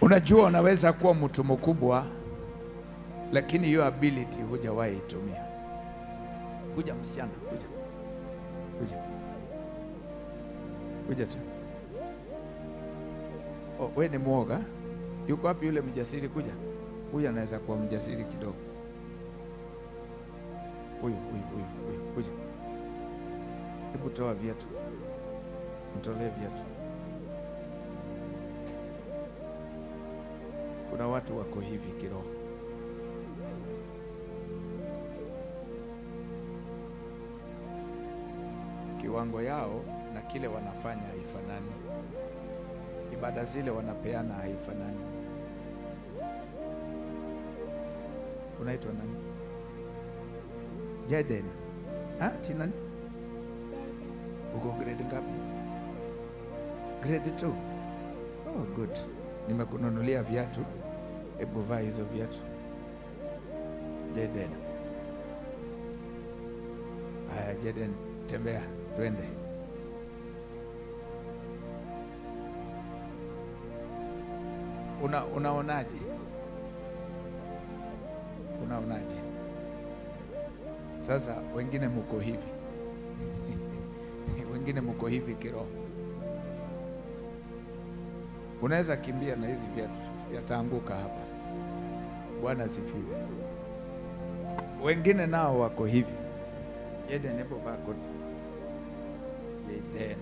Unajua unaweza kuwa mtu mkubwa lakini hiyo ability hujawahi itumia. Kuja msichana, kuja. Kuja. Kuja tu. Oh, wewe ni mwoga? Yuko wapi yule mjasiri? Kuja. Huyu anaweza kuwa mjasiri kidogo. Huyu, huyu, huyu, huyu. Kuja. Hebu toa viatu. Mtolee viatu. Kuna watu wako hivi kiroho. Kiwango yao na kile wanafanya haifanani. Ibada zile wanapeana haifanani. Unaitwa nani? Jaden. Ha? Tina? Uko grade ngapi? Grade 2. Oh, good. Nimekununulia viatu. Hebu vaa hizo viatu. Jaden. Haya Jaden, tembea, twende. Unaonaje? Unaonaje? Sasa wengine mko hivi. Wengine mko hivi kiroho. Unaweza kimbia na hizi viatu, yataanguka hapa. Bwana asifiwe. Wengine nao wako hivi. Jaden, hebu vaa koti. Jaden.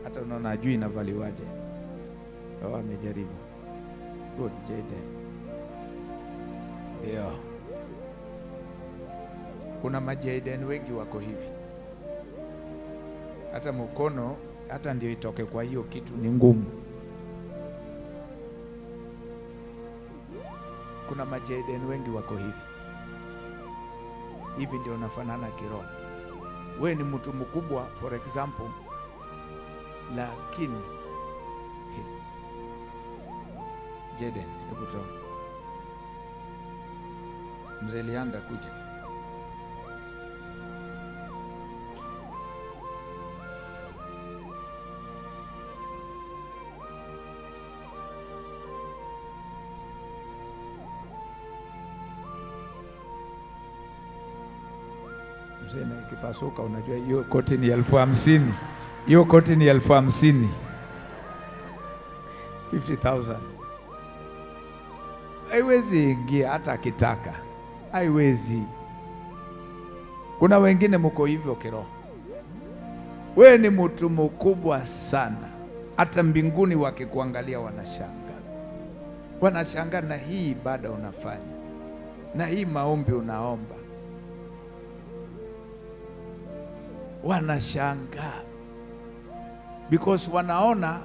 Hata unaona ajui inavaliwaje. Oh, amejaribu. Good, Jaden. Ndio. Kuna majaden wengi wako hivi. Hata mkono, hata ndio itoke kwa hiyo kitu ni ngumu. Kuna majaden wengi wako hivi. Hivi ndio unafanana kiroho. Wewe ni mtu mkubwa for example, lakini Jaden, hebu toa. Mzee Lianda kuja. Mzee na ikipasuka, unajua hiyo koti ni 50,000. Hiyo koti ni 50,000. 50,000. Haiwezi ingia hata akitaka. Haiwezi. Kuna wengine mko hivyo kiroho. Wewe ni mtu mkubwa sana. Hata mbinguni wakikuangalia wanashangaa. Wanashangaa na hii ibada unafanya. Na hii maombi unaomba. Wanashangaa. Because wanaona,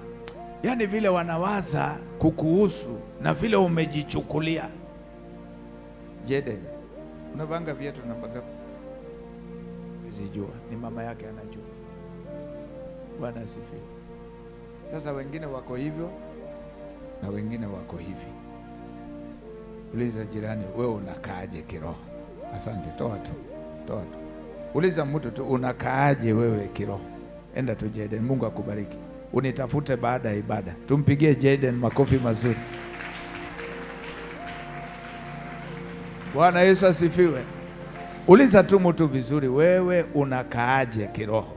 yani vile wanawaza kukuhusu na vile umejichukulia. Jaden, unavanga viatu namba ngapi? Sijua, ni mama yake anajua. Bwana asifiwe. Sasa wengine wako hivyo na wengine wako hivi. Uliza jirani, wewe unakaaje kiroho? Asante, toa tu. Toa tu. Uliza mtu tu, unakaaje wewe kiroho? Enda tu Jaden, Mungu akubariki. Unitafute baada ya ibada. Tumpigie Jaden makofi mazuri. Bwana Yesu asifiwe. Uliza tu mtu vizuri, wewe unakaaje kiroho?